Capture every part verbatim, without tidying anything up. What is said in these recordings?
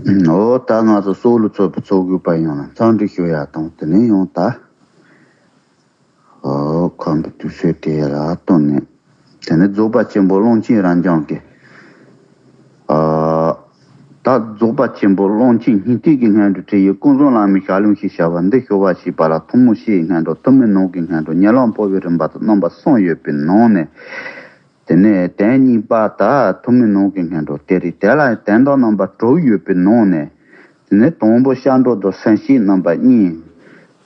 འོ་ད་ང་ཚོ་སྲོག་ལ་ཚོགས་པའི་ཚོགས་དགོས་པ་ཡོང་ལ་འཚམས་འདྲི་ཞུ་ཡ་དང་དེ་ནས་ཡང་ད། ཨོ་ཁམས་པའི་དུས་ཚོད་དེ་ལ་ལྟོས་ནས། དེ་ནས་རྫོགས་པ་ཆེན་པོ་ཀློང་ཆེན་རབ་འབྱམས་ཀྱི། ཨ། ད་རྫོགས་པ་ཆེན་པོ་ཀློང་ཆེན་སྙིང་ཐིག་གི་སྔོན་དུ་ཁྲིད་ཡོད་ཀུན་བཟང་བླ་མའི་ཞལ་ལུང་ཞེས་བྱ་བ་འདི་ཞུ་བ་ཞེས་པ་ལ་ཐུན་མོང་ཕྱིའི་སྔོན་འགྲོ། ཐུན་མིན་ནང་གི་སྔོན་འགྲོ། ཉེ་ལམ་འཕོ་བའི་རིམ་པ་དང་རྣམ་པ་གསུམ་ཡོད་པའི་ནང་ནས། དེ་ནས་དོན་གཉིས་པ་དག་ཐུན་མིན་ནང་གི་སྔོན་འགྲོ་སྟེ་རེད། དེ་ལ་དོན་དམ་རྣམ་པ་དྲུག་ཡོད་པའི་ནང་ནས། དེ་ནས་དང་པོ་སྐྱབས་འགྲོ་དང་སེམས་བསྐྱེད་རྣམ་པ་གཉིས།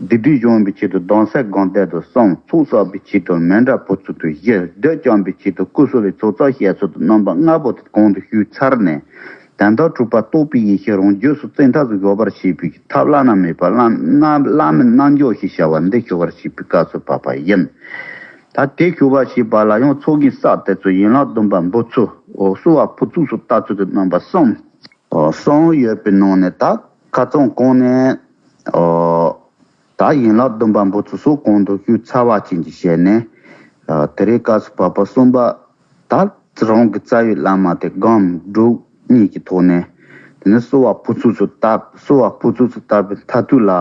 སྡིག་སྒྲིབ་སྦྱོང་བའི་ཆེད་དུ་གདམས་ཟབ་སྒོམ་བཟླས་དང་གསུམ། ཚོགས་བསགས་པའི་ཆེད་དུ་མཎྜལ་ཕུར་ཚུགས་དང་བཞི། སྡིག་སྦྱོང་བའི་ཆེད་དུ་སྐུ་གསུམ་ལས་ཚོགས་བསགས་བཤད་ཚུལ་དང་རྣམ་པ་ལྔ་པོ་དེ་གོང་དུ་ཞུས་ཚར་ནས། དོན་དམ་གྲུབ་པ་རྟོགས་པའི་ཡེ་ཤེས་རང་རྒྱུད་སུ་བཙན་ཐབས་སུ་འཇོག་པར་བྱེད་པའི་ཐབས་བླ་ན་མེད་པ་བླ་ན་བླ་མའི་རྣལ་འབྱོར་ཞེས་བྱ་བ་འདི་ཞུ་བར་བྱེད་པའི་སྐབས་སུ་བབ་པ་ཡིན། ད་དེ་ཞུ་བ་ཞེས་པ་ལ་ཡང་ཚོགས་ཀྱི་ས་དེ་ཚོ་ཡན་ལག་བདུན་པ་འབུལ་ཚུལ། གསོལ་བ་ཕུར་ཚུགས་སུ་བཏབ་ཚུལ་དེ་རྣམ་པ་གསུམ། གསུམ་ཡོད་པའི་ནང་ནས་ད་ཁ་ཚང་གོང་ནས། ད་ཡན་ལག་བདུན་པ་འབུལ་ཚུལ་སོགས་གོང་དུ་ཞུས་ཚར་བ་ཅན་གྱི་ཞལ་ནས། དེ་རིང་སྐབས་སུ་བབ་པ་གསུམ་པ། ད་རང་གི་རྩ་བའི་བླ་མ་དེ་སྒོམ་སྒྲུབ་གཉིས་ཀྱི་ཐོག་ནས། དེ་ནས་གསོལ་བ་ཕུར་ཚུགས་སུ་བཏབ། གསོལ་བ་ཕུར་ཚུགས་སུ་བཏབ་པའི་མཐར་ཐུག་ལ།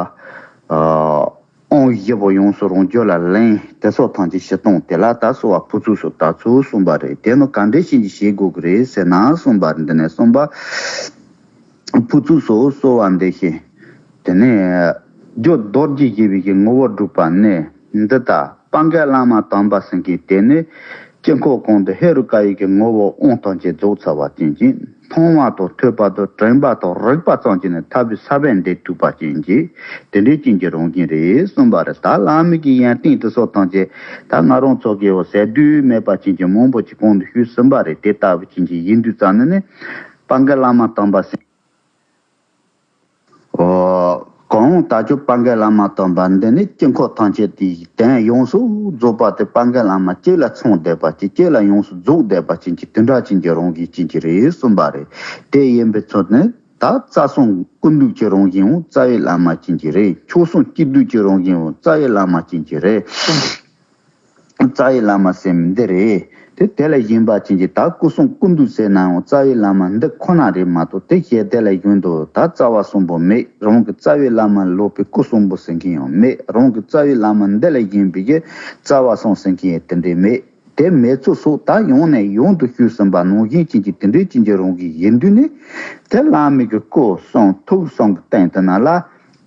དབང་བཞི་པོ་ཡོངས་སུ་རང་རྒྱུད་ལ་ལེན། དེ་སོགས་ཐམས་ཅད་ཞི་སྟོང་དེ་ལ་ད་གསོལ་བ་ཕུར་ཚུགས་སུ་བཏབ་ཚུལ་གསུངས་པ་རེད། དེ་ནི་ག་འདྲ་ཞིག་གིས་བྱེད་དགོས་ཀྱི་རེད་ཟེར་ན་གསུངས་པ་རེད། འདི་ནས་གསུངས་པ། ཕུར་ཚུགས་སུ་གསོལ་བ་འདེབས་ཤིང་། དེ་ནས་རྒྱུ་རྡོ་རྗེ་བཞི་པའི་གི་ངོ་བོ་སྒྲུབ་པ་ནི་འདི་ལྟ། དཔལ་མགོན་བླ་མ་དམ་པ་སེང་གེ་དེ་ནི་དཀྱིལ་འཁོར་གང་དུ་ཧེ་རུ་ཀ་ཡི་གི་ངོ་བོ་དབང་ཐམས་ཅད་རྫོགས་ཚར་བ་ཅན་གྱི་མཐོང་བ་དང་ཐོས་པ་དང་དྲན་པ་དང་རེག་པ་ཙམ་གྱིས་ནི་ཐར་པའི་ས་བོན་འདི་ཐུག་པ་ཅན་གྱི་དེ་འདྲའི་ཅན་གྱི་རང་བཞིན་རེད་གསུངས་པ་རེད། ད་བླ་མའི་གི་ཡོན་ཏན་དེ་སོགས་ཐམས་ཅད་ད་ང་རང་ཚོ་གིས་འོ་ཟེར་དུས་མེད་པ་ཅན་གྱི་མང་པོ་ཅིག་གོང་དུ་ཞུས་ཟིན་པ་རེད། དེ་ལྟ་བུ་ཅན་གྱི་ཡིན་དུས་ཙམ་ནས་ནི་དཔལ་མགོན་བླ་མ་དམ་པ་སེང་ཨོ། གང་ལྟར་ཀྱང་དཔལ་མགོན་བླ་མ་དམ་པ་འདི་ནི་དཀྱིལ་འཁོར་ཐམས་ཅད་དེའི་དོན་ཡོངས་སུ་རྫོགས་པ་དེ་དཔལ་མགོན་བླ་མ་གཅིག་ལ་ཚང་བསྡད་པ་ཅིག་གཅིག་ལ་ཡོངས་སུ་རྫོགས་བསྡད་པ་ཅན་གྱི་དེ་འདྲ་ཅན་གྱི་རང་བཞིན་ཅན་གྱི་རེད་གསུངས་པ་རེད། དེ་ཡིན་པའི་ཚུལ་ནི་ད་རྩ་གསུམ་ཀུན་འདུས་ཀྱི་རང་བཞིན་འོང་རྩ་བའི་བླ་མ་ཅན་གྱི་རེད། མཆོག་གསུམ་སྐྱེས་བུ་གི་རང་བཞིན་འོང་རྩ་བའི་བླ་མ་ཅན་གྱི་རེད། རྩ་བའི་བླ་མ་ཟེར་མི་འདི་རེད། དེ་དེ་ལ་བཞིན་པ་ཅན་གྱི་ད་སྐུ་གསུང་ཀུན་འདུས་ཟེར་ནའང་རྩ་བའི་བླ་མ་འདི་ཁོ་ན་རེད་མ་གཏོགས་དེ་ཞེས་དེ་ལ་བཞིན་དུ་ད་རྩ་བ་གསུམ་པོ་མེད། རང་གི་རྩ་བའི་བླ་མ་ལོག་པའི་སྐུ་གསུམ་པོ་ཟེར་མཁན་ཡང་མེད། རང་གི་རྩ་བའི་བླ་མ་འདི་ལ་བཞིན་པའི་གི་རྩ་བ་གསུམ་ཟེར་མཁན་ཡང་དེ་འདྲས་མེད། དེ་མེད་ཚུལ་སོགས་ད་ཡང་ནས་ཡང་དུ་ཞུས་ཟིན་པ་ནང་བཞིན་ཅན་གྱི་དེ་འདྲས་ཅན་གྱི་རང་གི་ཡིན་དུས་ནི། དེ་བླ་མའི་གི་སྐུ་གསུང་ཐུགས་གསུམ་གྱི་སྟེང་དུ་ན་ལ།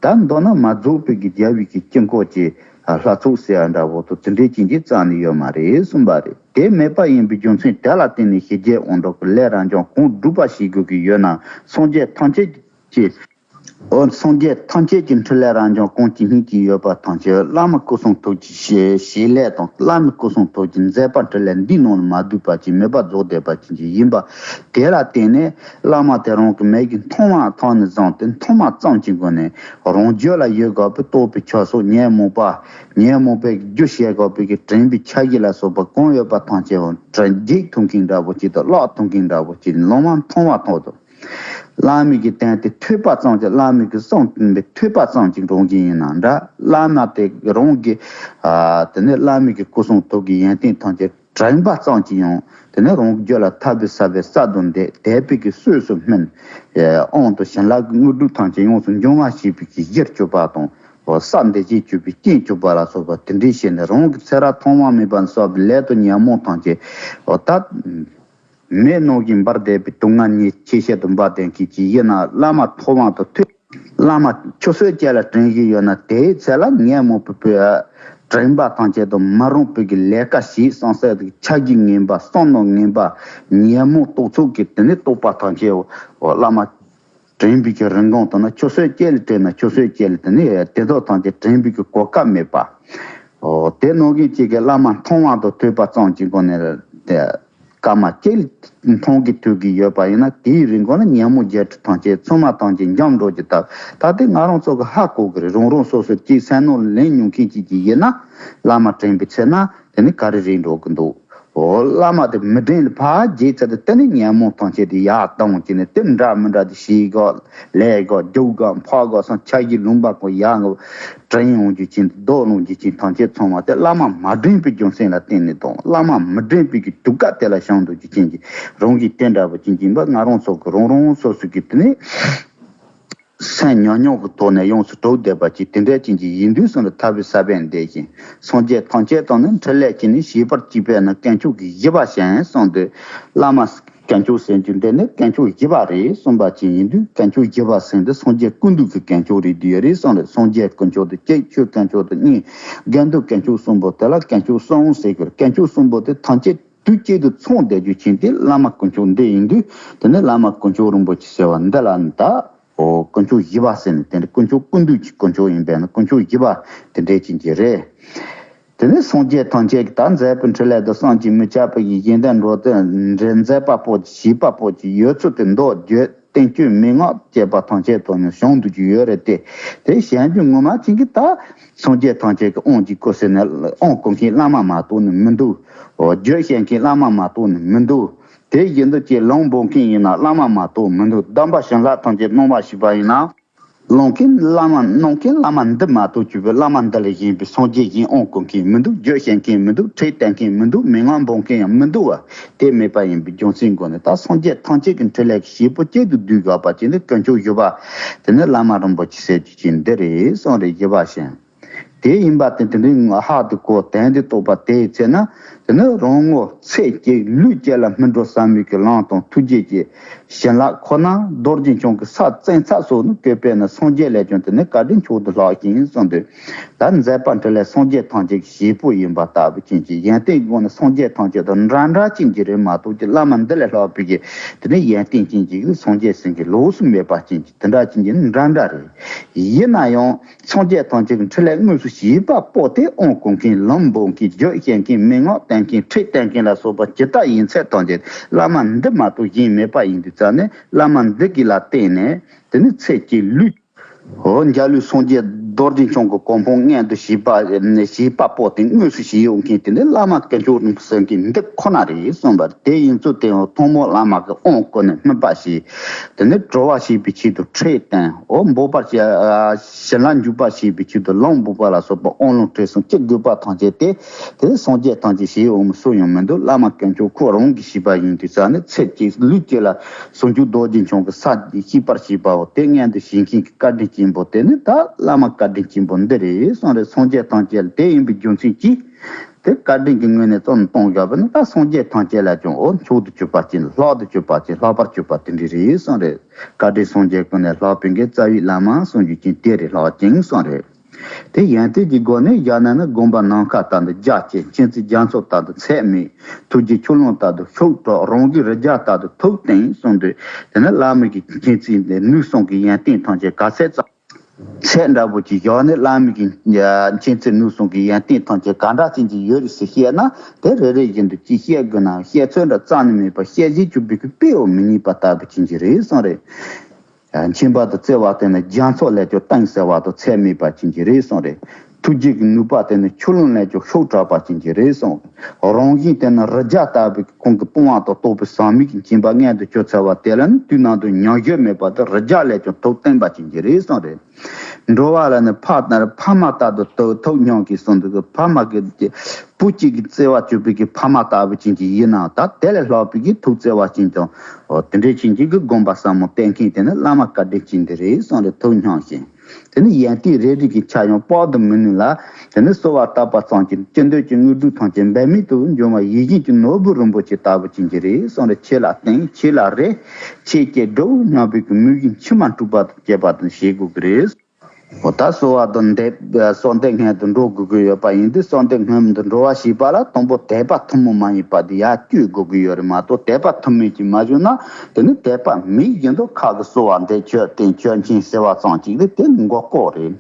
ད་མདོར་ན་མ་རྫོགས་པའི་གི་རྒྱལ་བའི་གི་དཀྱིལ་འཁོར་གྱི་ལྷ་ཚོགས་ཟེར་བ་འདྲ་བོ་དང་དེ་འདྲས་ཅན་གྱི་རྩ་ནས་ཡོད་མ་རེད་གསུངས་པ་རེད། དེ་མེད་པ་ཡིན་པའི་རྒྱུ་མཚན་དེ་ལ་བརྟེན་ནས་ཞི་རྒྱས་དབང་དྲག་གི་ལས་རབ་འབྱམས་གང་སྒྲུབ་པ་ཞིག་དགོས་ཀྱི་ཡོད་ན་སངས་རྒྱས་ཐམས་ཅད་ཀྱི། འོ་སངས་རྒྱས་ཐམས་ཅད་ཀྱི་འཕྲིན་ལས་རབ་འབྱམས་གང་ཇི་སྙེད་ཅིག་ཡོད་པ་ཐམས་ཅད་བླ་མ་སྐུ་གསུང་ཐུགས་ཀྱི་བྱེད་བྱེད་ལས་དང་བླ་མའི་སྐུ་གསུང་ཐུགས་ཀྱི་མཛད་པ་འཕྲིན་ལས་འདིའི་ནང་ལ་མ་འདུས་པ་ཅིག་མེད་པ་རྫོགས་བསྡད་པ་ཅན་གྱི་ཡིན་པ། དེ་ལ་བརྟེན་ནས་བླ་མ་དེ་རང་གི་མིག་གིས་མཐོང་བ་ཐོག་ནས་བཟུང་སྟེ་མཐོང་བ་ཙམ་གྱི་སྒོ་ནས་རང་རྒྱུད་ལ་ཡོད་དགོས་པའི་རྟོགས་པའི་ཆོས་སོགས་ཉོན་མོངས་པ་ཉོན་མོངས་པའི་རྒྱུ་བྱེད་དགོས་པའི་གི་དྲན་པའི་འཆར་གཞི་ལ་སོགས་པ་གང་ཡོད་པ་ཐམས་ཅད་འོང་དྲན་འཇིག་ཐུབ་མཁན་འདྲ་པོ་ཅིག་དང་བརླག་ཐུབ་མཁན་འདྲ་པོ་ཅིག་ལོང་བ་མཐོང་བ་ཐོག་ཏུ། བླ་མའི་གི་དོན་དེ་ཐོས་པ་ཙམ་གྱིས་བླ་མའི་གི་གསུང་དེ་ཐོས་པ་ཙམ་གྱིས་འགྲོ་གི་ཡིན་ན་འདྲ། བླ་མ་དེ་རང་གི་ཨ་དེ་ནས་བླ་མའི་གི་སྐུ་གསུང་ཐུགས་ཀྱི་ཡོན་ཏན་ཐམས་ཅད་དྲན་པ་ཙམ་གྱིས་ཡང་དེ་ནས་རང་རྒྱུད་ལ་ཐར་པའི་ས་བོན་གསར་དུ་འདེབས། དད་པའི་གི་གསོས་སུ་སྨིན། དབང་དུ་བྱིན་རླབས་ཀྱི་དངོས་གྲུབ་ཐམས་ཅད་ཡོངས་སུ་འབྱུང་བ་ཞེས་པའི་གི་གཞིར་གྱུར་པ་དང་། ས་འདི་ཞེས་གྱུར་པའི་རྐྱེན་གྱུར་པ་ལ་སོགས་པ་དེ་འདྲའི་བྱས་ནས་རང་གི་ཚེ་རབས་ཐོག་མ་མེད་པ་ནས་བསགས་པའི་ལས་དང་ཉོན་མོངས་ཐམས་ཅད་འོ་ད། མེ་ནང་བཞིན་འབར་བསྡད་པའི་དུག་ལྔ་ཉིད་ཆེས་ཆེར་དུ་འབར་བསྡད་མཁན་གྱི་ཡིན་ན་བླ་མ་ཐོག་མ་དང་ཐོས། བླ་མ་ཆུ་ཚོད་ཅིག་ལ་དྲན་གྱི་ཡོད་ན་དེའི་ཚེ་ལ་ཉོན་མོངས་པའི་དྲན་པ་ཐམས་ཅད་དང་མ་རུངས་པའི་གི་ལས་ཀ་བྱས་བསམ་སེམས་ཀྱི་འཆར་གཞི་ངན་པ་བསམ་མནོ་ངན་པ་ཉོན་མོངས་རྟོག་ཚོགས་ཀྱི་དེ་ནས་རྟོག་པ་ཐམས་ཅད་འོ་བླ་མ། དྲན་པའི་གི་རིན་གོང་དང་ན་ཆུ་ཚོད་ཅིག་ལ་དྲན་ན་ཆུ་ཚོད་ཅིག་ལ་དེ་ནས་དེ་དག་ཐམས་ཅད་དྲན་པའི་གི་གོ་སྐབས་མེད་པ། འོ་དེ་ནང་བཞིན་གཅིག་གི་བླ་མ་མཐོང་བ་དང་ཐོས་པ་ཙམ་གྱི་སྒོ་ནས་དེ་སྐར་མ་གཅིག་མཐོང་གི་ཐོས་ཀྱི་ཡོད་པ་ཡིན་ན་དེའི་རིན་གོང་ལ་ཉོན་མོངས་བརྒྱད་ཁྲི་ཐམས་ཅད་ཚང་མ་ཐམས་ཅད་འཇམ་འགྲོ་གི་སྟབས། ད་དེ་ང་རང་ཚོ་གི་ཧ་གོ་གི་རེད། རང་རང་སོ་སོ་གཅིག་སེམས་ནང་ལེན་མྱོང་མཁན་གཅིག་གི་ཡིན་ན་བླ་མ་དྲན་པའི་ཚེ་ན་དེ་ནི་ག་རེ་རེད་འགྲོ་གི་འདུག་འོ་བླ་མ་དེ་མི་དྲན་ལ་ཕར་རྗེས་ཚར་དེ་དེ་ནི་ཉོན་མོངས་ཐམས་ཅད་དེ་ཡར་བཏང་བྱས་ནས་དེ་འདྲ་མི་འདྲ་དེ་ཞིག་གོ་ལས་གོ་རྒྱུག་གོ་འཕག་གོ་སང་འཆར་གཞི་ལུང་པ་གོ་ཡར་གོ་དྲན་ཡོང་རྒྱུ་ཅན་དེ་ལྡོག་ལོང་རྒྱུ་ཅན་ཐམས་ཅད་ཚང་མ་དེ་བླ་མ་མ་དྲན་པའི་རྒྱུ་མཚན་ལ་བརྟེན་ནས་དང་བླ་མ་མི་དྲན་པའི་གི་དུས་སྐབས་དེ་ལ་བྱུང་འདུག་རྒྱུ་ཅན་གྱི་རང་གི་དེ་འདྲ་བ་ཅན་གྱི་ཡིན་པ་ང་རང་ཚོ་གི་རང་རང་སོ་སོ་གི་དེ་ནི། སེམས་ཉོན་མོངས་ཀྱི་ཐོག་ནས་ཡོངས་སུ་གྲོལ་བསྡད་པ་ཅིག་དེ་འདྲ་ཅན་གྱི་ཡིན་དུས་གསུངས་ཏེ། ཐར་པའི་ས་པཎ་འདི་བཞིན་སངས་རྒྱས་ཐམས་ཅད་དང་ནི། འཕྲིན་ལས་ཀྱིས་ནི་བྱིས་པར་བཅས་པས་ན། དཀོན་མཆོག་གི་བཞི་པ་བཞིན་གསུངས་ཏེ། བླ་མ་དཀོན་མཆོག་ཟེར་རྒྱུ་འདི་ནི་དཀོན་མཆོག་བཞི་པ་རེད་གསུངས་པ་ཅིག་ཡིན་དུས། དཀོན་མཆོག་བཞི་པ་ཟེར་འདི་སངས་རྒྱས་ཀུན་འདུས་ཀྱི་དཀོན་མཆོག་རེད་འདི་ཡོད་རེད་གསུངས་རེད། སངས་རྒྱས་དཀོན་མཆོག་དེ་གཅིག་ཆོས་དཀོན་མཆོག་དེ་གཉིས། དགེ་འདུན་དཀོན་མཆོག་གསུམ་པོ་དེ་ལ་དཀོན་མཆོག་གསུམ་ཟེར་གི་རེད། དཀོན་མཆོག་གསུམ་པོ་དེ་ཐམས་ཅད་དུས་གཅིག་ཏུ་ཚང་བསྡད་རྒྱུ་ཅན་དེ་བླ་མ་དཀོན་མཆོག་འདི་ཡིན་དུས། དེ་ནི་བླ་མ་དཀོན་མཆོག་རིན་པོ་ཆེ་ཟེར་བ་འདི་ལ་ནི་ད། ཨོ། དཀོན་མཆོག་བཞི་པ་ཟེར་ནས་དེ་འདྲ། དཀོན་མཆོག་ཀུན་འདུས་ཀྱི་དཀོན་མཆོག་ཡིན་པས་ན་དཀོན་མཆོག་བཞི་པ་དེ་འདྲ་ཅན་གྱི་རེད། དེ་ནས་སངས་རྒྱས་ཐམས་ཅད་ཀྱིས་ད་མཛད་པའི་འཕྲིན་ལས་དང་། བསམ་གྱིས་མི་ཁྱབ་པ་ཡི་ཡོན་ཏན་འགྲོ་དོན་འགྲེལ་མཛད་པ་པོ་ཅིག་བྱིས་པ་པོ་ཅིག་ཡོད་ཚུལ་དེ་མདོ་བརྒྱུད་བསྟན་བཅོས་མན་ངག་བཅས་པ་ཐམས་ཅད་དུ་ནི་བྱུང་འདུག་རྒྱུ་ཡོད་རེད་དེ། དེ་གཞན་རྒྱུད་ངོ་མ་ཅན་གྱིས་ད་སངས་རྒྱས་ཐམས་ཅད་ཀྱི་དབང་གི་སྐུ་ཟེར་ནས་དབང་བསྐུར་མཁན་བླ་མ་མ་གཏོགས་ནི་མི་འདུག། ཨོ། རྒྱུད་བཤད་མཁན་བླ་མ་མ་གཏོགས་ནི་མི་འདུག། དེ་བཞིན་དུ་ཅིག་ལུང་འབོགས་མཁན་ཡིན་ན་བླ་མ་མ་གཏོགས་མི་འདུག། སྡོམ་པ་བྱིན་རླབས་ཐམས་ཅད་གནང་བ་ཞུས་པ་ཡིན་ན། ལུང་གིས་བླ་མ་གནང་མཁན་བླ་མ་འདི་མ་གཏོགས་གཅིག་པུ་བླ་མ་འདི་ལས་གཞན་པའི་སངས་རྒྱས་གཞན་དབང་བསྐུར་མཁན་མི་འདུག། རྒྱུད་བཤད་མཁན་མི་འདུག། ཁྲིད་བསྟན་མཁན་མི་འདུག། མན་ངག་འབུལ་མཁན་ཡང་མི་འདུག་བ། དེ་མེད་པ་ཡིན་པའི་རྒྱུ་མཚན་སྒོ་ནས། ད་སངས་རྒྱས་ཐམས་ཅད་ཀྱི་འཕྲིན་ལས་ཀྱི་བྱེད་པོ་གཅིག་ཏུ་བསྡུས་དགོས་པ་ཅིག་ནི་དཀོན་མཆོག་བཞི་པ་དེ་ནི་བླ་མ་རིན་པོ་ཆེ་ཟེར་རྒྱུ་ཅིག་འདི་རེད་གསུངས་རེད། བཞི་པ་བཞིན། དེ་ཡིན་པ་དེ་དེ་འདྲའི་ང་ཧ་དེ་གོ་དོན་དེ་རྟོགས་པ་དེའི་ཚེ་ན། དེ་ནི་རང་ངོ་ཚེ་གཅིག་ལུས་གཅིག་ལ་སྨིན་འགྲོ་བསམ་མེད་ཀྱི་ལམ་དང་ཐུགས་རྗེ་གི་བྱིན་རླབས་ཁོ་ན་རྡོ་རྗེ་འཆང་གི་ས་བཙན་ཚ་སོགས་ནི་བཀོད་པས་ན། སངས་རྒྱས་ལས་ཀྱང་དེ་ནི་བཀའ་དྲིན་མཆོག་ཏུ་ལྷག་ཅིང་གསུངས་ཏེ། ད་མཛད་པ་འཕྲིན་ལས་སངས་རྒྱས་ཐམས་ཅད་ཀྱི་བྱེད་པོ་ཡིན་པ་ལྟ་བུ་ཅན་གྱི་ཡོན་ཏན་སྒོ་ནས་སངས་རྒྱས་ཐམས་ཅད་དང་འདྲ་འདྲ་ཅན་གྱི་རེད་མ་གཏོགས་ཀྱི་བླ་མ་འདི་ལས་ལྷག་པའི་གི་དེ་ནི་ཡོན་ཏན་ཅན་གྱི་སངས་རྒྱས་ཟེར་མཁན་ལོགས་སུ་མེད་པ་ཅན་གྱི་དེ་འདྲ་ཅན་གྱི་འདྲ་འདྲ་རེད། ཡིན་ན་ཡང་། སངས་རྒྱས་ཐམས་ཅད་ཀྱི་འཕྲིན་ལས་དངོས་སུ་བྱེད་པ་པོ་དེ་དབང་བསྐུར་མཁན། ལུང་འབོགས་མཁན། རྒྱུད་བཤད་མཁན། མན་ངག་བསྟན་མཁན། ཁྲིད་བསྟན་མཁན་ལ་སོགས་པ་ཇི་ལྟ་ཡིན་ཚད་ཐམས་ཅད་བླ་མ་འདི་མ་གཏོགས་གཞན་མེད་པ་ཡིན་དུས་ཙང་ནས། བླ་མ་འདི་གི་ལ་བརྟེན་ནས་དེ་ནི་ཚེ་གཅིག་ལུས། འོ། འཇའ་ལུས་སངས་རྒྱས་རྡོ་རྗེ་འཆང་གི་གོ་འཕང་མངོན་དུ་བྱེད་པ། བྱེད་པ་པོ་དེ་དངོས་སུ་བྱེད་ཡོང་མཁན་དེ་ནི་བླ་མ་དཀོན་མཆོག་རིན་པོ་ཆེ་གི་འདི་ཁོ་ན་རེད་གསུངས་པ་རེད། དེ་ཡིན་ཚུལ་དེ་ཡང་ཐུན་མོང་བླ་མ་གི་དབང་བསྐུར་ནས་སྨིན་པ་བྱས། དེ་ནི་གྲོལ་བ་བྱེད་པའི་ཆེད་དུ་ཁྲིད་བསྟན། འོ། འབོགས་པར་བྱ། བྱིན་རླབས་འཇུག་པ་བྱེད་པའི་ཆེད་དུ་ལུང་འབོགས་པ་ལ་སོགས་པ་དབང་ལུང་ཁྲིད་གསུམ་གྱི་དགོས་པ་ཐམས་ཅད་དེ། དེ་སངས་རྒྱས་ཐམས་ཅད་བྱེད་འོང་མི་སུ་ཡང་མི་འདུག། བླ་མ་དཀོན་མཆོག་ཁོ་རང་གིས་བྱས་པ་ཡིན་དུས་ཙང་ནས། ཚེ་གཅིག་ལུས་གཅིག་ལ་ཟུང་འཇུག་རྡོ་རྗེ་འཆང་གི་ས་གཅིག་སྐྱེད་པར་བྱེད་པའོ། དེ་མངོན་དུ་བྱེད་མཁན་གྱི་བཀའ་དྲིན་ཅན་པོ་དེ་ནི་ད་བླ་མ་བཀའ་དྲིན་ཅན་པོ་འདི་རེད་གསུངས་རེད། སངས་རྒྱས་ཐམས་ཅད་ལ་དེ་ཡིན་པའི་རྒྱུ་མཚན་གྱིས། དེ་བཀའ་དྲིན་གྱི་ངོས་ནས་བསམ་བློ་གཏོང་དགོས་པ་ནི། ད་སངས་རྒྱས་ཐམས་ཅད་ལ་ཀྱང་འོ་མཆོག་ཏུ་གྱུར་པ་ཅན། ལྷག་ཏུ་གྱུར་པ་ཅན། ལྷག་པར་གྱུར་པ་དེ་འདྲ་རེད་གསུངས་རེད། བཀའ་དྲིན་སངས་རྒྱས་ཀུན་ལས་ལྷག་པའི་གི་རྩ་བའི་བླ་མ་གསུང་རྒྱུ་ཅན་དེ་རེད། ལྷག་ཅིང་གསུངས་རེད། དེ་ཡོན་ཏན་གྱི་སྒོ་ནས་བཞག་ན་ནི། དགོངས་པ་ནམ་མཁའ་ལྟར་དུ་རྒྱ་ཆེ། མཁྱེན་བརྩེ་རྒྱ་མཚོ་ལྟར་དུ་ཚད་མེད། ཐུགས་རྗེ་ཆུ་ཀླུང་ལྟར་དུ་ཤུགས་དྲག། རང་གི་རི་རྒྱལ་ལྟར་དུ་ཐུབ་བརྟན་གསུངས་དུས། དེ་ནི་བླ་མ་གི་མཁྱེན་བརྩེ་ནུས་གསུམ་གྱི་ཡོན་ཏན་ཐམས་ཅད་ག་ཚད་ཙམ། ཚད་འདྲ་པོ་ཅིག་བཞག་ནས། བླ་མ་གི་མཁྱེན་བརྩེ་ནུས་གསུམ་གྱི་ཡོན་ཏན་ཐམས་ཅད་ག་འདྲ་ཅན་ཅིག་ཡོད་རེད་ཟེར་བཤད་ན། དེ་རེ་རེ་བཞིན་དུ་ཅིག་བཤད་དགོས་ན། བཤད་ཚོད་འདྲ་རྩ་ནས་མེད་པར་བཤད་བཞིན་བཅུག་པའི་གི་དཔེའོ་མི་རྙེད་པ་ལྟ་བུ་ཅན་ཅིག་རེད་གསུངས་རེད། མཁྱེན་པ་དང་བརྩེ་བ་དེ་ནི་རྒྱ་མཚོ་ལས་ཀྱང་གཏིང་ཟབ་པ་དང་ཚད་མེད་པ་ཅན་ཅིག་རེད་གསུངས་རེད། ཐུགས་རྗེ་གི་ནུས་པ་དེ་ནི་ཆུ་ཀླུང་ལས་ཀྱང་ཤུགས་དྲག་པ་ཅན་ཅིག་རེད་གསུངས། རང་བཞིན་དེ་ནི་རི་རྒྱལ་ལྟ་བུའི་ཁོང་གི་དཔུང་བ་དང་རྟོགས་པའི་ཟག་མེད་ཀྱི་མཁྱེན་པ་མངོན་དུ་གྱུར་ཚར་བ་དེ་ལ་ནི་དུས་ནམ་དུ་ཉམས་བཞེས་མེད་པ་དེ་རི་རྒྱལ་ལས་ཀྱང་ཐུབ་བརྟན་པ་ཅན་ཅིག་རེད་གསུངས་རེད། འགྲོ་བ་ལ་ནི་ཕ་ལྟར་ཕ་མ་ལྟར་དུ་ཐུགས་ཐུགས་སྙོམས་ཀྱིས་གསུངས་འདུག། ཕ་མ་གི་བུ་གཅིག་གི་བརྩེ་བ་བཅུག་པའི་གི་ཕ་མ་ལྟ་བུ་ཅན་ཅིག་ཡིན་ན། ད་དེ་ལས་ལྷག་པའི་གི་ཐུགས་བརྩེ་བ་ཅན་དང་། འོ། དེ་འདྲའི་ཅན་ཅིག་གི་དགོངས་པ་ཟབ་མོ་བསྟན་མཁན་དེ་ནི་བླ་མ་བཀའ་དྲིན་ཅན་དེ་རེད་གསུངས་རེད། ཐུགས་སྙོམས་ཤིང་། དེ་ནི་ཡོན་ཏན་རེ་རེ་གི་ཆ་ཡང་དཔག་ཏུ་མི་ནུས་ལ། དེ་ནི་གསོལ་བ་བཏབ་པ་ཙམ་གྱིས་ཅི་འདོད་ཀྱི་དངོས་གྲུབ་ཐམས་ཅད་འབད་མེད་དུ་འབྱུང་བ་ཡིད་བཞིན་གྱི་ནོར་བུ་རིན་པོ་ཆེ་ལྟ་བུ་ཅན་ཅིག་རེད་གསུངས་རེད། ཆོས་ལ་བརྟེན། ཆོས་ལ་རེ། ཆོས་ཀྱི་སྒྲུབ་སྙམ་པའི་གི་མོས་གུས་མཆི་མ་འཁྲུགས་པ་དང་བཅས་པ་དང་བྱེད་དགོས་ཀྱི་རེད། འོ། ད་གསོལ་བ་དང་འདེབས། གསོལ་འདེབས་སྔོན་དུ་འགྲོ་དགོས་ཀྱི་ཡོད་པ་ཡིན་དུས། གསོལ་འདེབས་སྔོན་དུ་འགྲོ་བ་ཞེས་པ་ལ་དང་པོ་དད་པ་ཐུན་མོང་མ་ཡིན་པ་དེ་ཡར་བསྐྱེད་དགོས་ཀྱི་ཡོད་རེད་མ་གཏོགས། དད་པ་ཐུན་མོང་ཅིག་མ་བྱུང་ན། དེ་ནི་དད་པ་མེད་བཞིན་དུ་ཁ་གི་གསོལ་བ་འདེབས། ཆོས་བསྟན། ཆོས་མཁྱེན་ཟེར་བ་ཙམ་ཅིག་རེད། དེ་མགོ་སྐོར་རེད།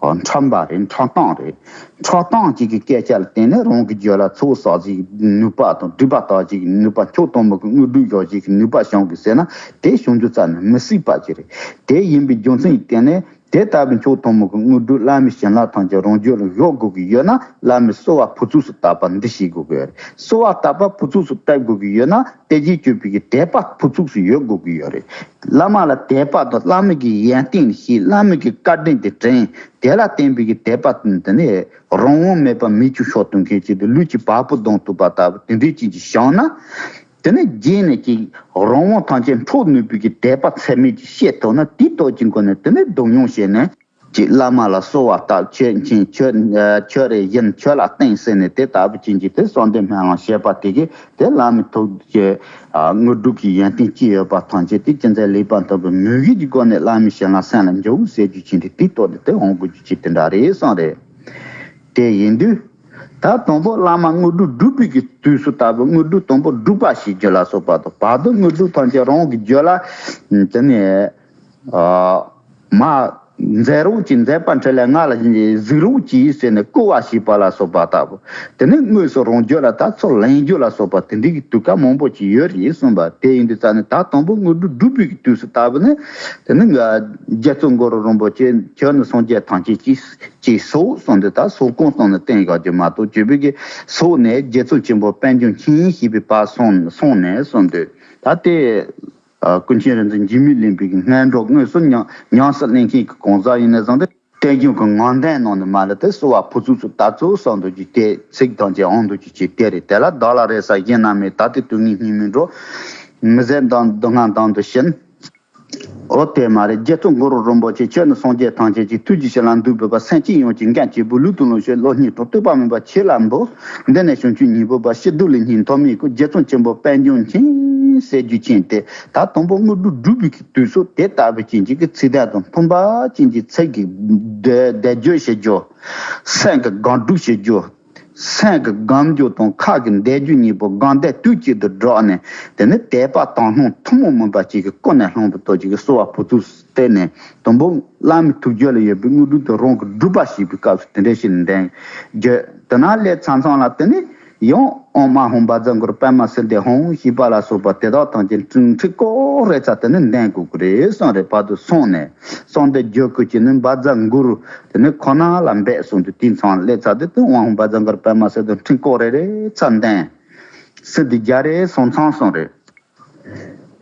འོ། འཁྲབ་པ་རེད། འཁྲབ་སྟངས་རེད། འཁྲབ་སྟངས་ཅིག་གི་སྐད་ཆ་ལ་བརྟེན་ནས་རང་གི་རྒྱུད་ལ་ཚོགས་བསགས་བྱེད་ཀྱི་ནུས་པ་དང་། སྒྲིབ་པ་དག་བྱེད་ཀྱི་ནུས་པ། མཆོག་ཐུན་མོང་གི་དངོས་གྲུབ་འཇོག་བྱེད་ཀྱི་ནུས་པ་བྱུང་གི་ཟེར་ན། དེ་བྱུང་རྒྱུ་རྩ་ནས་མི་སྲིད་པ་ཅིག་རེད། དེ་ཡིན་པའི་རྒྱུ་མཚན་གྱིས་བརྟེན་ནས། དེ་ལྟ་བུའི་མཆོག་ཐུན་མོང་གི་དངོས་གྲུབ་བླ་མའི་བྱིན་རླབས་ཐམས་ཅད་རང་རྒྱུད་ལ་འཇོག་དགོས་ཀྱི་ཡོད་ན། བླ་མའི་གསོལ་བ་ཕུར་ཚུགས་སུ་བཏབ་པ་འདི་བྱེད་དགོས་ཀྱི་ཡོད་རེད། གསོལ་བ་བཏབ་པ་ཕུར་ཚུགས་སུ་བཏབ་དགོས་ཀྱི་ཡོད་ན། དེ་བཞིན་གྱུར་པའི་གི་དད་པ་ཕུར་ཚུགས་སུ་ཡོད་དགོས་ཀྱི་ཡོད་རེད། བླ་མ་ལ་དད་པ་དང་། བླ་མ་གི་ཡོན་ཏན་ཤེས། བླ་མ་གི་བཀའ་དྲིན་དེ་དྲན། དེ་ལ་བརྟེན་པའི་གི་དད་པ་དེ་ནི་རང་དབང་མེད་པར་མེ་ཆུ་ཤོར་དུས་མཁན་ཅིག་ཏུ་ལུས་ཀྱི་བ་སྤུ་ལྡང་ཐུབ་པ་ལྟ་བུ་དེ་འདྲའི་ཅན་ཅིག་བྱུང་ན། དེ་ནས་རྗེས་ནས་ཀྱི་རང་དབང་ཐམས་ཅད་འཕྲོག་ནུས་པའི་གི་དད་པ་ཚད་མེད་ཀྱི་བཤད་ཐུབ་ན། དེའི་སྟོབས་ཀྱི་སྒོ་ནས་དེ་ནས་སྡུག་མྱོང་བྱས་ནས་ཀྱི་བླ་མ་ལ་གསོལ་བ་བཏབ། ཁྱོད་མཁྱེན། ཁྱོད་ཨ་ཁྱོད་རེད་ཡིན། ཁྱོད་ལ་བསྟེན་ཟེར་ནས་དེ་ལྟ་བུ་ཅན་གྱི་དེ་གསོལ་འདེབས་སྨོན་ལམ་བྱས་པ་དེ་གིས་དེ་བླ་མའི་ཐུགས་ཀྱི་ཨ་དངོས་གྲུབ་ཀྱི་ཡོན་ཏན་ཅི་ཡོད་པ་ཐམས་ཅད་དེ་ཅི་མཛད་ལེགས་པར་མཐོང་བའི་མོས་གུས་ཀྱི་སྒོ་ནས་བླ་མའི་ཞལ་ལ་སེམས་ལ་འཇོག་ཟེར་རྒྱུ་ཅན་དེ་དེའི་སྟོབས་ནས་དེ་འོང་དགོས་རྒྱུ་ཅན་དེ་འདྲ་རེད་གསུངས་རེད། དེ་ཡིན་དུས། ད་དང་པོ་བླ་མ་དངོས་གྲུབ་སྒྲུབ་པའི་གི་དུས་སུ་ལྟ་བུ་དངོས་གྲུབ་དང་པོ་སྒྲུབ་པ་ཞེས་བརྗོད་ལ་སོགས་པ་དང་། བར་དུ་དངོས་གྲུབ་ཐམས་ཅད་རང་གི་རྒྱུད་ལ་དེ་ནས་ཨ་མ་མཛད་རོགས་གྱིས། མཛད་པ་འཕྲིན་ལས་ང་ལ་གཟིགས་རོགས་གྱིས་ཟེར་ནས་བསྐུལ་བ་ཞེས་པ་ལ་སོགས་པ་ལྟ་བུ། དེ་ནས་དངོས་སུ་རང་རྒྱུད་ལ་ད་ཚུར་ལེན་རྒྱུ་ལ་སོགས་པ་དེ་འདྲའི་གི་དུས་སྐབས་མང་པོ་ཅིག་ཡོད་རེད་གསུངས་པ། དེ་ཡིན་དུས་ཙ་ནས་ད་དང་པོ་དངོས་གྲུབ་སྒྲུབ་པའི་གི་དུས་སུ་ལྟ་བུ་ནི་དེ་ནི་ང་རྗེ་བཙུན་གུ་རུ་རིན་པོ་ཆེ་ཁྱོད་ནི་སངས་རྒྱས་ཐམས་ཅད་ཀྱི། ཅེས་གསོལ་གསུངས་ཏེ། ད་གསོལ་སྐོང་གསུངས་ནས་བསྟན་ཡོད་ཀྱི་མ་གཏོགས། བརྗོད་པའི་གི་གསོལ་ནས་རྗེ་བཙུན་ཆེན་པོ་དཔལ་འབྱོར་མཁྱེན་ཞེས་པའི་བར་སོང་སོང་ནས་གསུངས་ཏེ། ད་ལྟའི་ཨ་ཀུན་མཁྱེན་རིག་འཛིན་འཇིགས་མེད་གླིང་པའི་གི་སྔོན་འགྲོ་དངོས་སུ་ཉམས་ཉམས་སུ་ལེན་མཁན་གྱི་གང་ཟག་ཡིན་ན་བཟང་སྟེ། བསྟན་སྐྱོང་གི་ངང་ལྡན་ནང་ནས་མ་ལ་དེ་གསོལ་བ་ཕུར་ཚུགས་སུ་ད་ཚུགས་གསུངས་འདུག་ཅིག་དེ་ཚིག་དང་བཅས་འོང་འདུག་ཅིག་ཅེས་དེ་རེད། དེ་ལ་བདག་ལ་རེ་ས་གཞན་ན་མེད། ད་ལྟའི་དུས་ངན་སྙིགས་མའི་འགྲོ། མི་བཟད་མདོ་མདོ་སྔགས་འདམ་དུ་ཕྱིན། འོ་དེ་མ་རེད། རྗེ་བཙུན་གུ་རུ་རིན་པོ་ཆེ་ཁྱོད་ནི་སངས་རྒྱས་ཐམས་ཅད་ཀྱི་ཐུགས་ཀྱི་བྱིན་རླབས་འདུས་པའི་བར། སེམས་ཅན་ཡོངས་ཀྱི་འགན་གཅིག་པུ། ལུས་དང་ལོངས་སྤྱོད་བློ་སྙིང་དྲང་། བསྟོད་པ་མིན་པ་ཆོས་ལ་འབུལ། འདི་ནས་བྱང་ཆུབ་ཉིད་འབུལ་བ། ཕྱིར་སྡོད་ལེགས་སྙིང་ཐོབ་མེད་ཀུན། རྗེ་བཙུན་ཆེན་པོ་དཔལ་འབྱོར་མཁྱེན་ཟེར་རྒྱུ་ཅན་དེ། ད་དང་པོ་དངོས་གྲུབ་སྒྲུབ་པའི་གི་དུས་སུ་དེ་ལྟ་བུ་ཅན་གྱི་ཚིག་དོན་དང་མཐུན་པ་ཅན་གྱི་ཚིག་གི་བཟླས་བརྗོད་བྱེད་རྒྱུ། སེམས་ཀྱི་སྒོམ་སྒྲུབ་བྱེད་རྒྱུ། སེམས་ཀྱི་སྒོམ་རྒྱུ་དང་ཁ་གི་བཟླས་རྒྱུ་གཉིས་པོ་སྒོམ་བཟླས་དུས་གཅིག་ཏུ་སྒྲོག་ནས། དེ་ནི་དད་པ་དག་སྣང་ཐུན་མོང་མིན་པ་ཅིག་གི་ཀུན་ནས་བསླངས་པའི་སྟོབས་ཀྱིས་གསོལ་བ་ཕུར་ཚུགས་བཏབ་ནས། དང་པོ་བླ་མའི་ཐུགས་རྒྱུད་ལ་ཡོད་པའི་དངོས་གྲུབ་དེ་རང་གིས་སྒྲུབ་པ་ཞེས་པའི་སྐབས་སུ་དེ་འདྲ་ཞིག་ལྡན་རྒྱུ། དེ་ནས་སླེབས་ཚར་ཚར་ལ་དེ་ནི་ཡང་ཨོཾ་ཨཱཿཧཱུྃ་བཛྲ་གུ་རུ་པདྨ་སིདྡྷི་ཧཱུྃ་ཞེས་པ་ལ་སོགས་པ་དེ་དག་ཐམས་ཅད་འཕྲིན་འཕྲིན་སྐོར་རེ་ཚར་དེ་ནི་ལྡན་དགོས་ཀྱི་རེད་གསུངས་རེད། བར་དུ་སོང་ནས་གསོལ་འདེབས་རྒྱུད་བསྐུལ་གྱི་ནི་བཛྲ་གུ་རུ། དེ་ནས་ཁོ་ན་ལ་འབད་གསུངས་ཏེ། དེའི་མཚམས་སླེབས་ཚར་དུས་དེ་ཨོཾ་ཨཱཿཧཱུྃ་བཛྲ་གུ་རུ་པདྨ་སིདྡྷི་ཧཱུྃ་འཕྲིན་སྐོར་རེ་རེ་ཚར་ལྡན། སིདྡྷི་བརྒྱ་རེ་སོང་ཚར་གསུངས་རེད།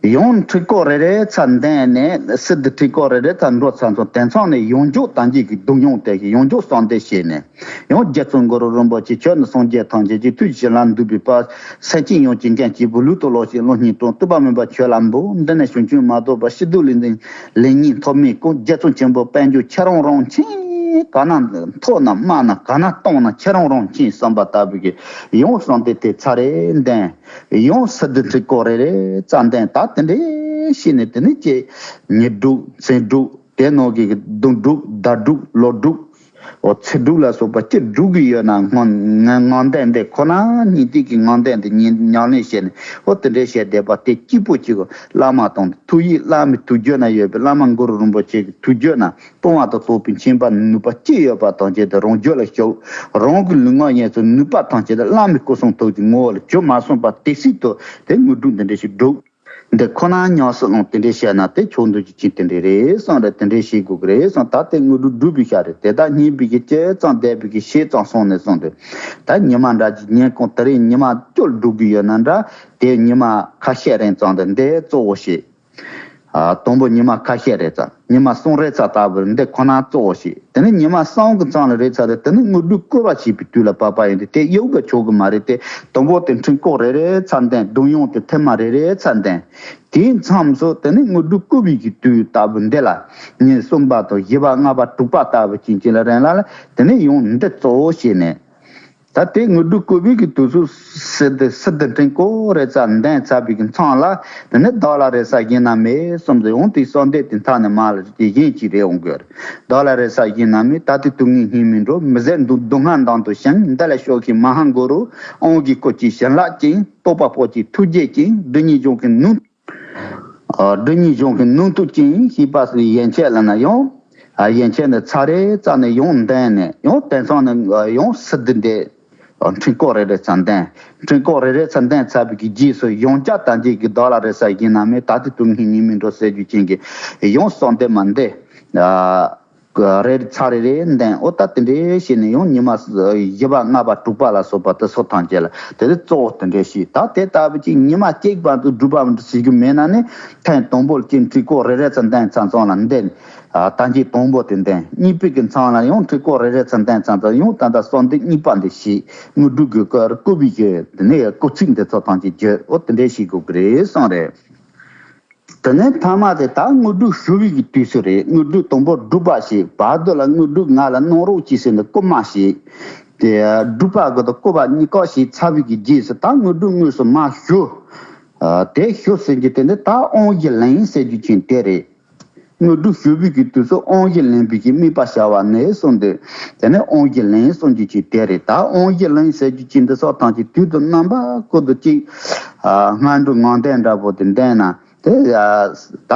ཡང་འཕྲིན་སྐོར་རེ་རེ་ཚར་ལྡན་ནས་སིདྡྷི་འཕྲིན་སྐོར་རེ་རེ་ཚར་འགྲོ་ཚར་སོང་། དེ་མཚམས་ནས་ཡང་འཇུག་དང་རྗེས་ཀྱི་སྡུག་མྱོང་དེ་བཞིན་ཡང་འཇུག་གསོལ་འདེབས་བྱས་ནས། ཡང་རྗེ་བཙུན་གུ་རུ་རིན་པོ་ཆེ་ཁྱོད་ནི་སངས་རྒྱས་ཐམས་ཅད་ཀྱི་ཐུགས་ཀྱི་བྱིན་རླབས་འདུས་པའི་བར། སེམས་ཅན་ཡོངས་ཀྱི་འགན་གཅིག་པུ། ལུས་དང་ལོངས་སྤྱོད་བློ་སྙིང་དྲང་། བསྟོད་པ་མིན་པ་ཆོས་ལ་འབུལ། འདི་ནས་བྱང་ཆུབ་མ་ཐོབ་བར། ཕྱིར་སྡོད་ལེགས་ལེགས་ཉིད་ཐོབ་མེད་ཀུན། རྗེ་བཙུན་ཆེན་པོ་དཔལ་འབྱོར་ཁྱེད་རང་རང་མཁྱེན། ག་ན་ཐོབ་ན་དམའ་ན་ག་ན་སྟོང་ན་ཁྱེད་རང་རང་མཁྱེན་བསམ་པ་ལྟ་བུ་གི་ཡང་གསོལ་འདེབས་དེ་ཚར་རེ་ལྡན། ཡང་སིདྡྷི་འཕྲིན་སྐོར་རེ་རེ་ཚར་ལྡན། ད་དེ་འདྲའི་བྱས་ནས་དེ་ནས་ཀྱེ་ཉི་དྲུག་མཚན་དྲུག་དེ་ནང་གི་དུས་དྲུག་ཟླ་དྲུག་ལོ་དྲུག་འོ་ཚེས་དྲུག་ལ་སོགས་པ་ཅི་སྒྲུབ་ཀྱི་ཡོད་ན། ངང་ངང་ངང་ལྡན་འདི་ཁོ་ན་སྙིང་ཐིག་གི་ངང་ལྡན་འདི་ཉམས་ཉམས་ལེན་བྱས་ནས། འོ་དེ་འདྲའི་བྱས་བསྡད་པ་དེ་གཅིག་པོ་གཅིག་གི་བླ་མ་དང་ཐུགས་ཡིད། བླ་མའི་ཐུགས་རྒྱུད་ན་ཡོད་པའི་བླ་མ་གུ་རུ་རིན་པོ་ཆེ་གི་ཐུགས་རྒྱུད་ན་སྤོང་བ་དང་རྟོགས་པའི་མཁྱེན་པ་ནུས་པ་ཅི་ཡོད་པ་དང་བཅས་ཏེ་རང་རྒྱུད་ལ་ཞུགས། རང་གི་ལུས་ངག་ཡིད་གསུམ་ནུས་པ་ཐམས་ཅད་དེ་བླ་མའི་སྐུ་གསུང་ཐུགས་ཀྱི་ངོ་བོ་ལ་གྱུར་མ་སོང་བར་དེ་སྲིད་དུ་དེ་དངོས་གྲུབ་འདི་འདྲ་ཞིག་སྒྲུབ། འདི་ཁོ་ན་ཉམས་སུ་བླངས་དེ་འདྲའི་བཤད་ན་དེ་ཆོག་འདུག་ཅིག་ཅིག་དེ་འདྲའི་རེད་གསུངས་རེད། དེ་འདྲའི་བཤད་དགོས་ཀྱི་རེད་གསུངས། ད་དེ་དངོས་གྲུབ་སྒྲུབ་པའི་ཤ་རེད། དེ་དག་རྙེད་པའི་གི་ཅི་ཙམ་བསྡད་པའི་གི་ཤེས་ཙམ་སོང་ནས་གསུངས་ཏེ། ད་ཉི་མ་འདྲ་ཅིག་ཉིན་གུང་དེ་རིང་ཉི་མ་བཅུ་སྒྲུབ་ཀྱི་ཡོད་ན་འདྲ། དེ་ཉི་མ་ཁ་ཤས་རིང་ཙམ་དུ་འདི་གཙོ་བོ་བཤད། ཨ་དང་པོ་ཉི་མ་ཁ་ཤས་རེ་ཙམ། ཉི་མ་གསུམ་རེ་ཙམ་ལྟ་བུར་འདི་ཁོ་ན་གཙོ་བོ་བཤད། དེ་ནས་ཉི་མ་གསུམ་གྱི་མཚམས་ལ་རེ་ཙམ་རེ་དེ་ནི་དངོས་གྲུབ་བསྐུལ་བ་བྱེད་པའི་དུས་ལ་བབ་པ་ཡིན་ཏེ། དེ་གཡོ་གི་ཆོག་གི་མ་རེད་དེ། དང་པོ་དེ་འཕྲིན་སྐོར་རེ་རེ་ཚར་ལྡན། སྡུག་མྱོང་དེ་ཐེངས་མ་རེ་རེ་ཚར་ལྡན། དེའི་མཚམས་སུ་དེ་ནི་དངོས་གྲུབ་བསྐུལ་བའི་གི་དུས་ལྟ་བུ་འདི་ལ་ཉིན་གསུམ་པ་དང་བཞི་པ་ལྔ་པ་དྲུག་པ་ལྟ་བུ་ཅན་ཅན་ལ་རན་ལ་ལ་དེ་ནི་ཡང་འདི་གཙོ་བོ་བྱས་ནས། ད་དེ་དངོས་གྲུབ་བསྐུལ་བའི་གི་དུས་སུ་སིདྡྷི་སིདྡྷི་འཕྲིན་སྐོར་རེ་ཙམ་ལྡན་ཚར་བའི་གི་མཚམས་ལ། དེ་ནས་བདག་ལ་རེ་ས་གཞན་ན་མེད་གསུངས་ཏེ། འོང་དེ་གསོལ་འདེབས་དེ་མཐའ་ནས་མར་ལ་དེ་གཞན་གྱིས་རེ་འོང་དགོས། བདག་ལ་རེ་ས་གཞན་ན་མེད། ད་ལྟའི་དུས་ངན་སྙིགས་མའི་འགྲོ། མི་བཟད་མདོ་མདོ་སྔགས་འདམ་དུ་ཕྱིན། འདི་ལ་ཞུགས་ཤིག་མ་ཧཱ་གུ་རུ། དབང་གི་སྐུ་སྐྱེས་བྱིན་རླབས་ཅན། རྟོགས་པ་པོ་སྐྱེས་ཐུགས་རྗེ་ཅན། སྒྲིབ་གཉིས་སྦྱོང་གི་ནུས། ཨ་སྒྲིབ་གཉིས་སྦྱོང་གི་ནུས་མཐུ་ཅན་ཞེས་པ་སོགས་ཡན་ཆད་ལ་ན་ཡང་། ཨ་ཡན་ཆད་ནས་ཚར་རེ་ཙམ་ནས་ཡང་ལྡན་ནས། ཡང་དེང་སང་ནས་ཡང་སིདྡྷི་འདི་འཕྲིན་སྐོར་རེ་རེ་ཙམ་ལྡན། འཕྲིན་སྐོར་རེ་རེ་ཙམ་ལྡན་ཚར་བའི་གི་རྗེས་སུ་ཡང་བསྐྱར་དང་རྗེས་ཀྱི་བདག་ལ་རེ་ས་གཞན་ན་མེད། ད་ལྟའི་དུས་ངན་སྙིགས་མའི་འགྲོ་ཟེར་རྒྱུ་ཅན་གྱི་ཡང་གསོལ་འདེབས་མ་འདི། ཨ། རེ་རེ་ཚར་རེ་རེ་འདོན། ཨོ་ད་དེ་འདྲས་བྱས་ནས་ཡང་ཉི་མ་བཞི་པ་ལྔ་པ་དྲུག་པ་ལ་སོགས་པ་དེ་ཚོ་ཐམས་ཅད་ལ་དེ་ནས་གཙོ་བོ་དེ་འདྲས་བྱས། ད་དེ་ལྟ་བུ་ཅིག་ཉི་མ་གཅིག་བར་དུ་སྒྲུབ་པ་མི་འདྲ་བྱེད་རྒྱུ་མེད་ན་ནི། ཐེངས་དང་པོ་ལ་ཅིག་འཕྲུལ་འཁོར་རེ་རེ་ཙམ་འདོན་ཙམ་ཙམ་ལ་འདོན། ཨ་ད་གིན་དང་པོ་དེ་འདོན། གཉིས་པའི་གི་མཚམས་ལ་ཡང་འཕྲུལ་འཁོར་རེ་རེ་ཙམ་འདོན་ཙམ་ཙམ། ཡང་ད་ལྟ་གསོལ་འདེབས་གཉིས་པ་འདི་བྱས། དངོས་གྲུབ་ཀྱི་སྐུ་བཀུར་བའི་གི་དེ་ནས་སྐུལ་ཚིག་འདི་ཚོ་ཐམས་ཅད་བརྗོད། ཨོ་དེ་འདྲས་བྱེད་དགོས་ཀྱི་རེད་གསུངས་རེད། དེ་ནས་མཐའ་མ་དེ་ད་དངོས་གྲུབ་ཞུ་བའི་གི་དུས་སུ་རེད། དངོས་གྲུབ་དང་པོ་སྒྲུབ་པ་བྱས། བར་དུ་ལ་དངོས་གྲུབ་ང་ལ་གནང་རོགས་གྱིས་ཟེར་ནས་བསྐུལ་མ་བྱས། དེ་སྒྲུབ་པ་གི་དང་བསྐུལ་བ་གཉིས་ཀ་བྱས་ཚར་བའི་གི་རྗེས་སུ་ད་དངོས་གྲུབ་དངོས་སུ་མར་ཞུ། ཨ་དེ་ཞུ་ཟེར་རྒྱུ་དེ་ནི་ད་དབང་བཞི་ལེན་ཟེར་རྒྱུ་ཅན་དེ་རེད། དངོས་གྲུབ་ཞུ་བའི་གི་དུས་སུ་དབང་བཞི་ལེན་པའི་གི་དམིགས་པ་བྱ་བ་ནི་གསུངས་འདུག་དེ་ནས་དབང་བཞི་ལེན་གསུང་རྒྱུ་ཅིག་དེ་རེད། ད་དབང་བཞི་ལེན་ཟེར་རྒྱུ་ཅིག་འདི་སོགས་ཐམས་ཅད་དུས་དང་རྣམ་པ་ཀུན་ཏུ་ཅིག་ཨ་སྔ་འགྲོ་ངང་འདོན་འདྲ་པོ་དེ་འདོན་ན། དེ་ཡ་ད་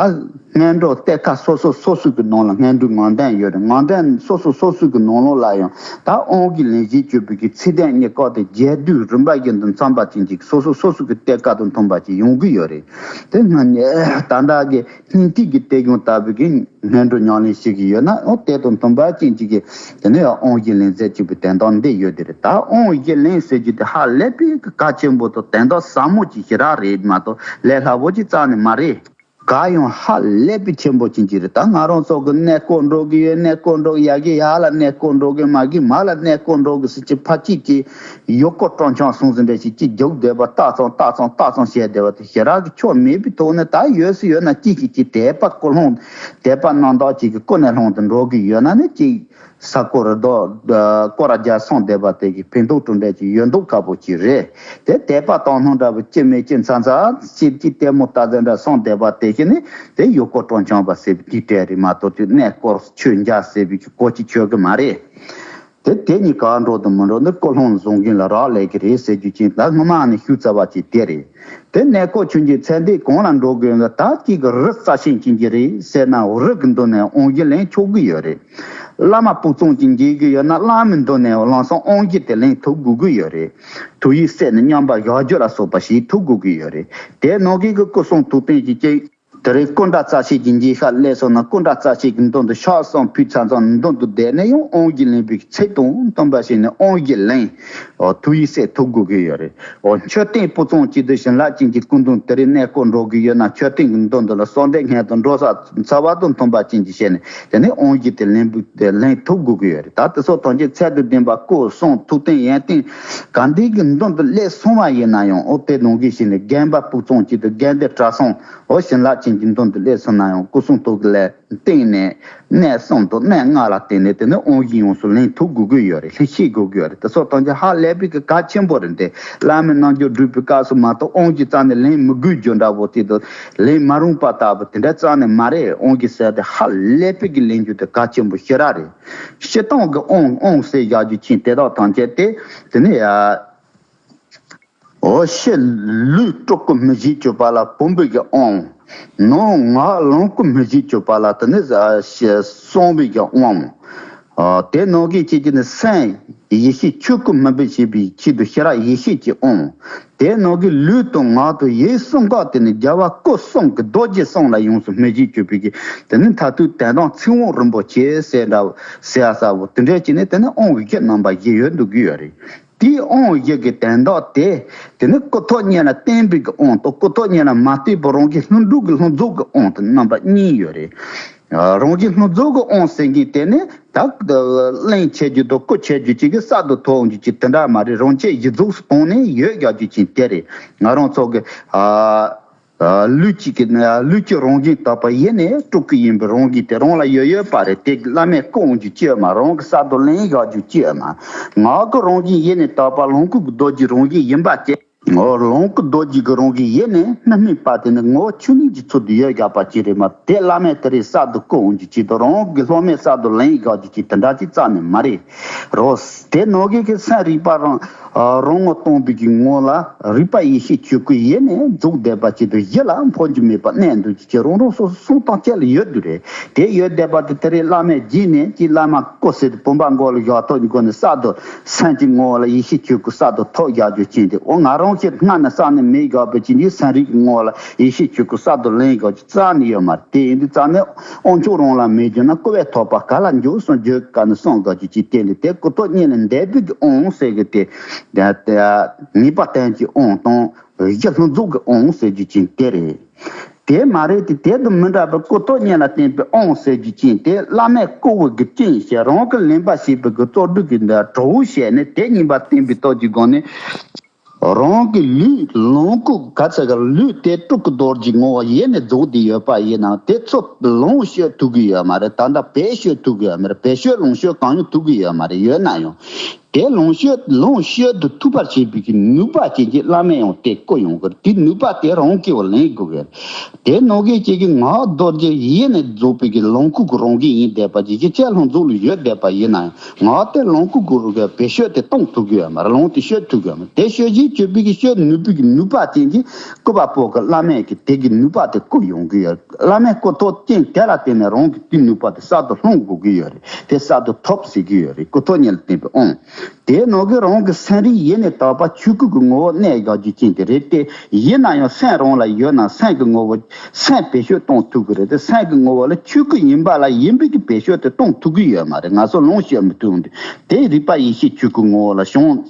སྔ་འགྲོ་གཏེར་ཁ་སོ་སོ་སོ་སོ་གི་ནང་ལ་སྔ་འགྲོ་ངང་འདོན་ཡོད་རེད། ངང་འདོན་སོ་སོ་སོ་སོ་གི་ནང་ལོགས་ལ་ཡང་ད་དབང་བཞི་ལེན་བྱེད་སྤྱོད་པའི་གི་ཚིག་དོན་གཉིས་ཀ་དེ་རྒྱས་བསྡུས་རིམ་པ་བཞིན་དུ་མཚམས་པ་ཅན་ཅིག་སོ་སོ་སོ་སོ་གི་གཏེར་ཁ་དང་མཐུན་པ་ཅིག་ཡོང་གི་ཡོད་རེད། དེ་སྔ་ནས་ད་ལྟ་གི་སྙིང་ཐིག་གི་གཏེར་གཞུང་ལྟ་བུ་གི་སྔ་འགྲོ་ཉམས་ལེན་བྱེད་ཀྱི་ཡོད་ན། ཨོ་དེ་དང་མཐུན་པ་ཅན་ཅིག་གི་དེ་ནས་ཡང་དབང་བཞི་ལེན་ཟེར་གཅིག་པའི་དོན་དག་འདི་ཡོད་དེ་རེད། ད་དབང་བཞི་ལེན་ཟེར་རྒྱུ་དེ་ཧ་ལས་པའི་གལ་ཆེན་པོ་དང་དོན་དག་ཟབ་མོ་ཅིག་ཞེ་དྲག་རེད་མ་གཏོགས་ལས་སླ་པོ་ཅིག་རྩ་ནས་མ་རེད། གལ་ཡང་ཧ་ལས་པའི་ཆེན་པོ་ཅན་ཅིག་རེད། ད་ང་རང་ཚོ་གི་གནས་སྐོར་འགྲོ་གི་ཡོད། གནས་སྐོར་འགྲོ་གི་ཡ་གི་ཡ་ལ་གནས་སྐོར་འགྲོ་གི་མ་གི་མ་ལ་གནས་སྐོར་འགྲོ་གི་ཟེར་གྱི་ཕ་གཅིག་གི་ཡུལ་སྐོར་སྤྲོ་འཆམ་སོང་ཟིན་འདྲ་ཞིག་ཅིག་རྒྱུག་བསྡད་པ་ལྟ་ཙང་ལྟ་ཙང་ལྟ་ཙང་བྱས་བསྡད་པ་དེ་ཞེ་དྲག་གི་ཆོ་མེད་པའི་ཐོག་ནས། ད་ཡོད་སུ་ཡོད་ན་ཅིག་གིས་ཅིག་དད་པ་ཀུན་སློང་དད་པ་རྣམ་དག་ཅིག་གི་ཀུན་ནས་སློང་དུ་འགྲོ་གི་ཡོད་ན་ནི་ཅིག་ས་སྐོར་རྡོ་སྐོར་ར་རྒྱ་སོང་བསྡད་པ་དེ་གི་ཕན་ཐོགས་གྲུབ་འབྲས་ཀྱི་ཡོད་མདོག་ཁ་པོ་ཅིག་རེད། དེ་དད་པ་དང་སྣང་འདྲ་བོ་ཅི་མེད་ཅི་མཚམས་མཚམས་ཅིག་ཅིག་ལྟད་མོ་ལྟ་ཙམ་འདྲ་སོང་བསྡད་པ་དེ་གི་ནི་དེ་ཡུལ་སྐོར་སྤྲོ་འཆམ་པ་ཟེར་བའི་དེ་གྲས་རེད་མ་གཏོགས་དེ་གནས་སྐོར་ཆོས་མཇལ་ཟེར་བའི་གི་གོ་ཅི་ཆོད་གི་མ་རེད། དེ་དེ་གཉིས་ཀ་འགྲོ་དང་མི་འགྲོ་ནི་ཀུན་སློང་བཟང་ངན་ལ་རག་ལས་ཀྱི་རེད་ཟེར་རྒྱུ་ཅན་ད་སྔོན་མ་ནས་ཞུ་ཚར་བ་ཅིག་དེ་རེད། དེ་གནས་སྐོར་ཆུང་ཆུང་ཚད་ལྡན་གང་ལ་འགྲོ་དགོས་ན་ད་ཅིག་གི་རི་རྩ་ཆེན་ཅན་གྱི་རེད་ཟེར་ན་རི་གི་མདུན་ནས་དབང་བཞི་ལེན་ཆོག་གི་ཡོད་རེད། བླ་མ་ཕུགས་བསམ་ཅིག་འཇལ་གི་ཡོད་ན་བླ་མའི་མདུན་ནས་ལམ་སང་དབང་བཞི་དེ་ལེན་ཐུབ་དགོས་ཀྱི་ཡོད་རེད། ཐུགས་ཡིད་སད་ནས་མཉམ་པར་བཞག་རྒྱུ་ལ་སོགས་པ་ཞིག་ཐུབ་དགོས་ཀྱི་ཡོད་རེད། དེ་ནང་གི་གི་སྐུ་གསུང་ཐུགས་རྟེན་གྱི་ཅིག་དེ་རིང་སྐུ་འདྲ་རྩ་ཆེ་གི་འཇལ་ཤག་སླེབས་སོང་ན་སྐུ་འདྲ་རྩ་ཆེ་གི་མདུན་དུ་ཕྱག་གསུམ་ཕུལ་ཚར་ཙང་མདུན་དུ་བསྡད་ནས་ཡང་དབང་བཞི་ལེན་པའི་ཚིག་དང་བསྟུན་པ་བྱས་ནས་དབང་བཞི་ལེན། ཨོ་ཐུགས་ཡིད་སད་ཐུབ་དགོས་ཀྱི་ཡོད་རེད། ཨོ་མཆོད་རྟེན་ཕུན་སུམ་ཚོགས་པའི་བྱིན་རླབས་ཅན་གྱི་སྐུ་མདུན་དེ་རིང་གནས་སྐོར་འགྲོ་གི་ཡོད་ན་མཆོད་རྟེན་གྱི་མདུན་དུ་ལ་གསོལ་འདེབས་སྔོན་དུ་འགྲོ་ས་ཚར་བ་དང་མཐུན་པ་ཅན་གྱི་བྱས་ནས་དེ་ནས་དབང་བཞི་དེ་ལེན་པའི་དེ་ལེན་ཐུབ་དགོས་ཀྱི་ཡོད་རེད། ད་དེ་ཚོ་ཐམས་ཅད་ཚད་དང་ལྡན་པ་སྐུ་གསུང་ཐུགས་རྟེན་ཡོན་ཏན་ག་འདྲའི་གི་མདུན་དུ་སླེབས་སོང་བ་ཡིན་ན་ཡང་ཨོ་དེ་ནང་གི་བྱས་ནས་དགོན་པ་ཕུན་སུམ་ཚོགས་པའི་དགོན་སྡེ་གྲྭ་ཚང་ཨོ་བྱིན་རླབས་ཅན་གྱི་མདུན་དུ་སླེབས་སོང་ན་ཡང་སྐུ་གསུང་ཐུགས་ཀྱི་ལས། སྟེང་ནས་གནས་གསུམ་དང་གནས་ལྔ་ལ་བརྟེན་ནས་དེ་ནས་དབང་བཞི་ཡོངས་སུ་ལེན་ཐུབ་དགོས་ཀྱི་ཡོད་རེད། ལེན་ཤེས་དགོས་ཀྱི་ཡོད་རེད། དེ་ཚོ་ཐམས་ཅད་ཧ་ལས་པའི་གི་གལ་ཆེན་པོ་རེད་དེ། བླ་མའི་རྣལ་འབྱོར་སྒྲུབ་པའི་སྐབས་སུ་མ་གཏོགས་དབང་བཞི་རྩ་ནས་ལེན་མི་དགོས་རྒྱུ་འདྲ་པོ་དེ་དང་ལེན་མ་རུང་པ་ལྟ་བུ་དེ་འདྲ་རྩ་ནས་མ་རེད། དབང་བཞི་ཟེར་དེ་ཧ་ལས་པའི་གི་ལེན་རྒྱུ་དེ་གལ་ཆེན་པོ་ཞེ་དྲག་རེད། སྤྱིར་བཏང་གི་དབང་དབང་ཟེར་བཞག་རྒྱུ་ཅན་དེ་དག་ཐམས་ཅད་དེ་དེ་ནས་ཡ། འོ་ཕྱི་ལུས་དྲུག་གི་མི་བཞེད་སྤྱོད་པ་ལ་བུམ་པའི་གི་དབང་། ནང་ངག་ལོངས་སྐུ་མི་བཞེད་སྤྱོད་པ་ལ་དེ་ནི་གསང་བའི་གི་དབང་། དེ་ནང་གི་ཅིག་གི་ནི་སེམས་ཡེ་ཤེས་ཆོས་སྐུ་མུན་པའི་ཞེས་པའི་ཆེད་དུ་ཤེས་རབ་ཡེ་ཤེས་ཀྱི་དབང་། དེ་ནང་གི་ལུས་དང་ངག་དང་ཡིད་གསུམ་ཀ་དེ་ནི་རྒྱལ་བ་སྐུ་གསུམ་གྱི་རྡོ་རྗེ་གསུམ་ལ་ཡོངས་སུ་མི་བཞེད་སྤྱོད་པའི་གི་དེ་ནི་མཐར་ཐུག་དོན་དམ་ཚིག་དབང་རིན་པོ་ཆེ་ཟེར་འདྲ་ཟེར་ཡ་ས་བོ་དེ་འདྲ་ཅིག་ནི་དེ་ནི་དབང་གི་རྣམ་པ་བཞི་ཡོད་འདུག་གི་ཡོད་རེད། དེའི་དབང་བཞི་གི་དོན་དག་དེ། དེ་ནི་སྐུ་ཐོག་གཉིས་ལ་བརྟེན་པའི་གི་དབང་དང་སྐུ་ཐོག་གཉིས་ལ་མ་བརྟེན་པའི་རང་གི་ལྷུན་གྲུབ་ཀྱི་ལྷུན་རྫོགས་ཀྱི་དབང་དུ་རྣམ་པ་གཉིས་ཡོད་རེད། རང་གི་ལྷུན་རྫོགས་ཀྱི་དབང་ཟེར་མཁན་དེ་ནི་ད་གླིང་ཆེ་རྒྱུ་དང་སྐུ་ཆེ་རྒྱུ་ཅིག་གི་གསར་དུ་ཐོབ་འོང་རྒྱུ་ཅིག་དེ་འདྲ་མ་རེད། རང་ཆས་གཞི་རྫོགས་སུ་བཏང་ནས་ཡོད་རྒྱག་རྒྱུ་ཅིག་དེ་རེད། ང་རང་ཚོ་གི་ཨ། ལུས་ཀྱི་ལུས་ཀྱི་རང་བཞིན་དག་པ་ཡེ་ནས་དྲུག་གི་ཡིན་པའི་རང་བཞིན་དེ་རང་ལ་ཡོད་ཡོད་པ་རེད། དེ་བླ་མས་བསྐུལ་འོང་རྒྱུ་ཅི་ཡོད་མ། རང་གི་ས་རྡོ་ལེན་བཞག་རྒྱུ་ཅི་ཡོད་མ། ངག་གི་རང་བཞིན་ཡེ་ནས་དག་པ་ལོངས་སྐུ་གི་རྡོ་རྗེ་རང་བཞིན་ཡིན་པ་བཅས། ངོ་ལོངས་སྐུ་རྡོ་རྗེ་གི་རང་བཞིན་ཡེ་ནས་སྣོད་མིན་པ་དེ་ནི་ངོ་བོ་ཆོས་ཉིད་ཀྱི་ཚུལ་དུ་ཡོད་བཞག་པ་ཅི་རེད་མ། དེ་བླ་མས་དེ་རིང་ས་རྡོ་བསྐུལ་འོང་རྒྱུ་ཅི་དང་རང་གི་སློབ་མས་ས་རྡོ་ལེན་བཞག་རྒྱུ་ཅི་དེ་འདྲ་ཅིག་རྩ་ནས་མ་རེད། རོ། དེ་ནང་གི་གི་སེམས་རིག་པ་རང་ རང་ངོ་སྟོང་པའི་གི་ངོ་ལ་རིག་པ་ཡེ་ཤེས་ཆོས་སྐུ་ཡེ་ནས་རྫོགས་བསྡད་པ་ཅིག་ཏུ་གཞི་ལ་འཕོ་འགྱུར་མེད་པར་གནས་འདུག་ཅེས་རང་རང་སོ་སོ་གསུང་སྟངས་བཅས་ལ་ཡོད་དུ་རེད། དེ་ཡོད་བསྡད་པ་དེ་དེ་རེད། བླ་མས་རྗེས་ནས་ཀྱི་བླ་མ་སྐུ་ཟེར་དེ་བུམ་པ་མགོ་ལ་བཞག་ཐོག་གི་སྒོ་ནས་གསར་དུ་སེམས་ཀྱི་ངོ་བོ་ལ་ཡེ་ཤེས་ཆོས་སྐུ་གསར་དུ་ཐོབ་བཞག་རྒྱུ་ཅན་དེ། འོ་ང་རང་ཞིག་སྔ་ནས་བསམ་ནས་མེད་དགག་པའི་ཅིག་འདི་སེམས་རིག་གི་ངོ་བོ་ལ་ཡེ་ཤེས་ཆོས་སྐུ་གསར་དུ་ལེན་དགག་རྒྱུ་རྩ་ནས་ཡོད་མ་རེད། དེ་ཡིན་དུས་རྩ་ནས་དབང་ཕྱུག་རང་ལ་མེད་རྒྱུ་ན་སྐུ་བས་ཐོབ་པ་ག་ལ་འགྱུར་གསུངས་བརྗོད་ག་ནས་གསུངས་དགག་རྒྱུ་ཅིག་དེ་ལས་དེ་སྐུ་ཐོག་གཉིས་ལས་འདས་པའི་གི་དབང་ཟེར་གི་དེ་ངེས་པ་བསྟན་གྱི་དབང་དང་། གཞི་ལྷུན་རྫོགས་ཀྱི་དབང་ཟེར་རྒྱུ་ཅན་དེ་རེད། དེ་མ་རེད་དེ། དེ་དང་མི་འདྲ་བར་སྐུ་ཐོག་གཉིས་ལ་བརྟེན་པའི་དབང་ཟེར་རྒྱུ་ཅན་དེ་བླ་མས་བསྐུལ་བའི་གི་རྐྱེན་བྱས་རང་གི་ལེན་པར་བྱེད་པའི་གི་རྩོལ་སྒྲུབ་ཀྱི་འདི་གྲོགས་བྱས་ནས་དེ་གཉིས་པ་བསྟེན་པའི་སྟོབས་ཀྱི་སྒོ་ནས་རང་གི་ལུས་ལོངས་སྐུ་ག་ཚད་ཀྱི་ལུས་དེ་སྤྲུལ་སྐུ་རྡོ་རྗེ་ངོ་བོ་ཡེ་ནས་རྫོགས་བསྡད་ཡོད་པ་ཡིན་ནའང་དེ་ཚོ་ལོངས་སྤྱོད་ཐུབ་ཀྱི་ཡོད་མ་རེད། ད་ལྟ་བེད་སྤྱོད་ཐུབ་ཀྱི་ཡོད་མ་རེད། བེད་སྤྱོད་ལོངས་སྤྱོད་གང་ཡང་ཐུབ་ཀྱི་ཡོད་མ་རེད། ཡོད་ན་ཡང་། དེ་ལོངས་སྤྱོད་ལོངས་སྤྱོད་དུ་ཐུབ་པར་བྱེད་པའི་གི་ནུས་པ་ཅན་གྱི་བླ་མས་ཡང་དེ་བསྐུལ་ཡོང་གི་རེད། དེ་ནུས་པ་དེ་རང་གིས་ལེན་དགོས་གི་རེད། དེ་ནང་གི་ཅིག་གི་ངག་རྡོ་རྗེ་ཡེ་ནས་རྫོགས་པའི་གི་ལོངས་སྐུ་གི་རང་གི་ཡིན་བསྡད་པ་ཅིག་གི་ཅད་ལྷུན་རྫོགས་ལ་ཡོད་བསྡད་པ་ཡིན་ན་ཡང་ངག་དེ་ལོངས་སྐུ་གི་རང་གི་བེད་སྤྱོད་དེ་གཏོང་ཐུབ་གི་ཡོད་མ་རེད། ལོངས་དེ་སྤྱོད་ཐུབ་གི་ཡོད་མ་རེད། དེ་སྤྱོད་བཞིན་སྤྱོད་པའི་གི་སྤྱོད་ནུས་པའི་གི་ནུས་པ་ཅན་གྱི་སྐུ་པ་པོ་གི་བླ་མས་གི་དེ་གི་ནུས་པ་དེ་བསྐུལ་ཡོང་གི་ཡོད་རེད། བླ་མས་སྐུ་ཐོག་རྐྱེན་དེ་ལ་བརྟེན་ནས་རང་གི་དེ་ནུས་པ་དེ་གསར་དུ་སློང་དགོས་ཀྱི་ཡོད་རེད། དེ་གསར་དུ་ཐོབ་ཟེར་གྱི་ཡོད་རེད། སྐུ་ཐོག་གཉིས་ལ་བརྟེན་པའི་དབང་། དེའི་ནང་གི་རང་གི་སེམས་རིག་ཡེ་ནས་དག་པ་ཆོས་སྐུ་གི་ངོ་བོ་གནས་དགག་རྒྱུ་ཅན་དེ་རེད་དེ། ཡིན་ན་ཡང་སེམས་རང་ལ་ཡོད་ན་སེམས་ཀྱི་ངོ་བོ་སེམས་བེད་སྤྱོད་གཏོང་ཐུབ་ཀྱི་རེད་དེ། སེམས་ཀྱི་ངོ་བོ་ལ་ཆོས་སྐུ་ཡིན་པ་ལ་ཡིན་པའི་གི་བེད་སྤྱོད་དེ་གཏོང་ཐུབ་ཀྱི་ཡོད་མ་རེད། ང་ཚོ་ལོངས་སྤྱོད་མི་ཐུབ་འདུག་དེ་རིག་པ་ཡེ་ཤེས་ཆོས་སྐུ་ངོ་བོ་ལ་བྱུང་